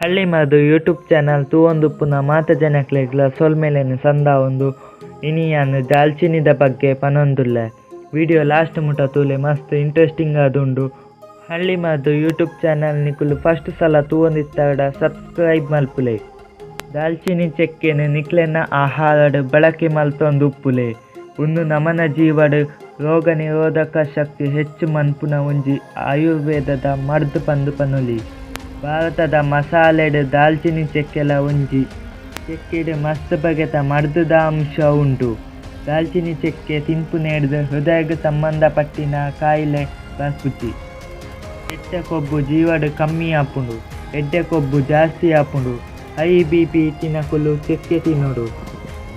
ಹಳ್ಳಿಮದು YouTube channel ತೂವೊಂದುಪ್ಪುನ ಮಾತ ಜನಕ್ಲೆಗ್ಲ ಸೊಲ್ಮೆಲೆನ್ ಸಂದಾವೊಂದು ಇನಿ ಯಾನ್ ದಾಲ್ಚಿನ್ನಿದ ಬಗ್ಗೆ ಪನೊಂದುಲ್ಲೆ. ವಿಡಿಯೋ ಲಾಸ್ಟ್ ಮುಟ ತೂಲೆ, ಮಸ್ತ್ ಇಂಟ್ರೆಸ್ಟಿಂಗ್ ಆದುಂಡು. ಹಳ್ಳಿಮದು ಯೂಟ್ಯೂಬ್ ಚಾನಲ್ ನಿಕುಲು ಫಸ್ಟ್ ಸಲ ತೂವೊಂದಿತ್ತಡ ಸಬ್ಸ್ಕ್ರೈಬ್ ಮಲ್ಪುಲೆ. ದಾಲ್ಚಿನ್ನಿ ಚೆಕ್ಕೆನ್ ನಿಕ್ಲೆನ ಆಹಾರಡ್ ಬಳಕೆ ಮಲ್ತೊಂದುಪ್ಪುಲೆ. ಉಂದು ನಮನ ಜೀವಡ್ ರೋಗ ನಿರೋಧಕ ಶಕ್ತಿ ಹೆಚ್ಚು ಮನ್ಪುನ ಒಂಜಿ ಆಯುರ್ವೇದದ ಮರ್ದ್ ಪಂದ್ ಪನೊಲಿ. ಭಾರತದ ಮಸಾಲೆಡ್ ದಾಲ್ಚಿನ್ನಿ ಚೆಕ್ಕೆಲ ಒಂಜಿ. ಚೆಕ್ಕೆಡ್ ಮಸ್ತ್ ಬಗೆತ ಮರ್ದ್ ದ ಅಂಶ ಉಂಡು. ದಾಲ್ಚಿನ್ನಿ ಚೆಕ್ಕೆ ತಿನ್ಪುನೆಡ್ದ್ ಹೃದಯಗ್ ಸಂಬಂಧ ಪಟ್ಟಿನ ಕಾಯಿಲೆ ಬರ್ಪುಜಿ. ಕೆಟ್ಟ ಕೊಬ್ಬು ಜೀವಡ್ ಕಮ್ಮಿ ಆಪುಂಡು. ಎಡ್ಡೆ ಕೊಬ್ಬು ಜಾಸ್ತಿ ಆಪುಂಡು. ಹೈ ಬಿಪಿ ಇತ್ತಿನಕುಲು ಚೆಕ್ಕೆ ತಿನೊಡು.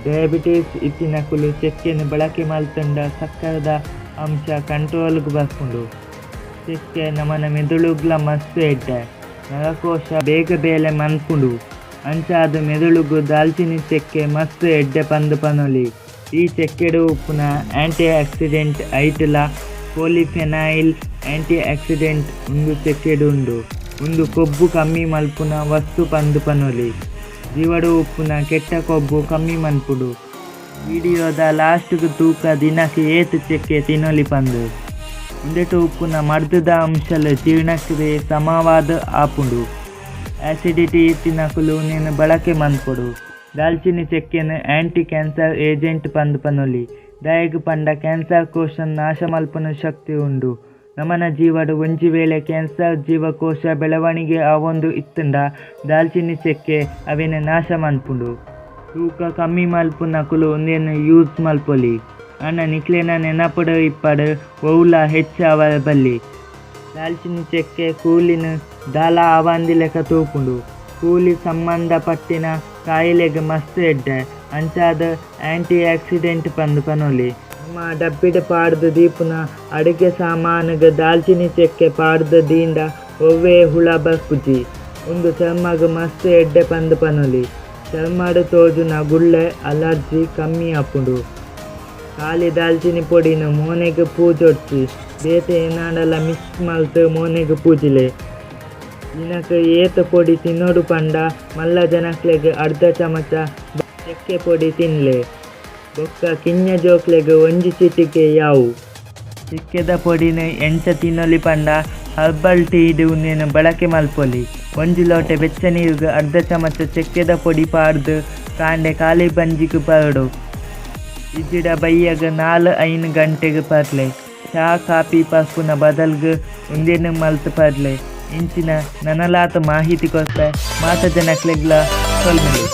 ಡಯಾಬಿಟಿಸ್ ಇತ್ತಿನಕುಲು ಚೆಕ್ಕೆನ್ ಬಳಕೆ ಮಲ್ತುಂಡ ಸಕ್ಕರೆದ ಅಂಶ ಕಂಟ್ರೋಲ್ ಗ್ ಬರ್ಪುಂಡು. ಚೆಕ್ಕೆ ನಮನ ಮೆದುಳುಗ್ಲ ಮಸ್ತ್ ಎಡ್ಡೆ. ನರಕೋಶ ಬೇಗ ಬೇಲೆ ಮನ್ಪುಂಡು. ಅಂಚಾದ್ ಮೆದುಳುಗು ದಾಲ್ಚಿನ್ನಿ ಚೆಕ್ಕೆ ಮಸ್ತ್ ಎಡ್ಡೆ ಪಂದ್ ಪನೊಲಿ. ಈ ಚೆಕ್ಕೆಡ್ ಉಪ್ಪುನ ಆಂಟಿ ಆಕ್ಸಿಡೆಂಟ್ ಐಟ್ಲ ಪೋಲಿಫೆನಾಯಿಲ್ ಆಂಟಿ ಆಕ್ಸಿಡೆಂಟ್ ಉಂದು ಚೆಕ್ಕೆಡ್ ಉಂಡು. ಉಂದು ಕೊಬ್ಬು ಕಮ್ಮಿ ಮನ್ಪುನ ವಸ್ತು ಪಂದ್ ಪನೊಲಿ. ಜೀವಡ್ ಉಪ್ಪುನ ಕೆಟ್ಟ ಕೊಬ್ಬು ಕಮ್ಮಿ ಮನ್ಪುಂಡು. ವಿಡಿಯೋದ ಲಾಸ್ಟ್ ಗ್ ತೂಕ ದಿನಕ್ ಏತ್ ಚೆಕ್ಕೆ ತಿನೊಲಿ ಪಂದ್. ಉಂದೆಟ್ ಉಪ್ಪುನ ಮರ್ದ್ ದ ಅಂಶಲು ಜೀರ್ಣಕ್ರಿಯೆ ಸಮವಾದ್ ಆಪುಂಡು. ಆಸಿಡಿಟಿ ಇತ್ತಿನಕುಲು ಉಂದೆನ್ ಬಳಕೆ ಮನ್ಪೊಡು. ದಾಲ್ಚಿನ್ನಿ ಚೆಕ್ಕೆನ್ ಆಂಟಿ ಕ್ಯಾನ್ಸರ್ ಏಜೆಂಟ್ ಪಂದ್ ಪನೊಲಿ. ದಾಯೆಗ್ ಪಂಡ ಕ್ಯಾನ್ಸರ್ ಕೋಶನ್ ನಾಶ ಮನ್ಪುನ ಶಕ್ತಿ ಉಂಡು. ನಮನ ಜೀವಡ್ ಒಂಜಿ ವೇಳೆ ಕ್ಯಾನ್ಸರ್ ಜೀವಕೋಶ ಬೆಳವಣಿಗೆ ಆವೊಂದು ಇತ್ತುಂಡ ದಾಲ್ಚಿನ್ನಿ ಚೆಕ್ಕೆ ಅವೆನ್ ನಾಶ ಮನ್ಪುಂಡು. ತೂಕ ಕಮ್ಮಿ ಮನ್ಪುನಕುಲು ಉಂದೆನ್ ಯೂಸ್ ಮನ್ಪೊಲಿ. ಆಂಡ ನಿಕ್ಲೆನ ನೆನಪುಡು ಇಪ್ಪಡ್ ಒವ್ಲ ಹೆಚ್ಚ ಆವರೆ ಬಲ್ಲಿ. ದಾಲ್ಚಿನ್ನಿ ಚೆಕ್ಕೆ ಕೂಲಿನ್ ದಾಲ ಆವಂದಿಲೆಕ ತೂಪುಂಡು. ಕೂಲಿ ಸಂಬಂಧ ಪಟ್ಟಿನ ಕಾಯಿಲೆಗ್ ಮಸ್ತ್ ಎಡ್ಡೆ. ಅಂಚಾದ್ ಆಂಟಿ ಆಕ್ಸಿಡೆಂಟ್ ಪಂದ್ ಪನೊಲಿ. ನಮ ಡಬ್ಬಿಡ್ ಪಾಡ್ದ್ ದೀಪುನ ಅಡುಗೆ ಸಾಮಾನುಗ್ ದಾಲ್ಚಿನ್ನಿ ಚೆಕ್ಕೆ ಪಾಡ್ದ್ ದೀಂಡ ಒವ್ವೆ ಹುಳ ಬರ್ಪುಜಿ. ಉಂದು ಚರ್ಮಗ್ ಮಸ್ತ್ ಎಡ್ಡೆ ಪಂದ್ ಪನೊಲಿ. ಚರ್ಮಡ್ ತೋಜುನ ಗುಳ್ಳೆ, ಅಲರ್ಜಿ ಕಮ್ಮಿ ಆಪುಂಡು. ಖಾಲಿ ದಾಲ್ಚಿನ್ನಿ ಪೊಡಿನ್ ಮೋನೆಗ್ ಪೂಜೊಡ್ಚಿ ಬೇತೆ ಏನಾಂಡಲ ಮಿಕ್ಸ್ ಮಲ್ತ್ ಮೋನೆಗ್ ಪೂಜಿಲೆ. ದಿನಕ್ ಏತ್ ಪೊಡಿ ತಿನೊಡು ಪಂಡ ಮಲ್ಲ ಜನಕ್ಲೆಗ್ ಅರ್ಧ ಚಮಚ ಚೆಕ್ಕೆ ಪೊಡಿ ತಿನ್ಲೆ. ಬೊಕ್ಕ ಕಿನ್ಯ ಜೋಕ್ಲೆಗ್ ಒಂಜಿ ಚಿಟಿಕೆ ಯಾವು. ಚೆಕ್ಕೆದ ಪೊಡಿನ್ ಎಂಚ ತಿನೊಲಿ ಪಂಡ ಹರ್ಬಲ್ ಟೀ ಡ್ ಉಂದೆನ್ ಬಳಕೆ ಮನ್ಪೊಲಿ. ಒಂಜಿ ಲೋಟೆ ಬೆಚ್ಚ ನೀರುಗ್ ಅರ್ಧ ಚಮಚ ಚೆಕ್ಕೆದ ಪೊಡಿ ಪಾಡ್ದ್ ಕಾಂಡೆ ಖಾಲಿ ಬಂಜಿಗ್ ಪರೊಡು. ಇಜ್ಜಿಡ ಬಯ್ಯಗ್ 4-5 ಗಂಟೆಗ್ ಪರ್ಲೆ. ಚಾ ಕಾಫಿ ಪರ್ಪುನ ಬದಲ್ಗ್ ಉಂದೆನ್ ಮಲ್ತ್ ಪರ್ಲೆ. ಇಂಚಿನ ನನಲಾತ್ ಮಾಹಿತಿ ಕೊರ್ಪೆ. ಮಾತ ಜನಕ್ಲೆಗ್ಲ ಸೊಲ್ಮೆಲು.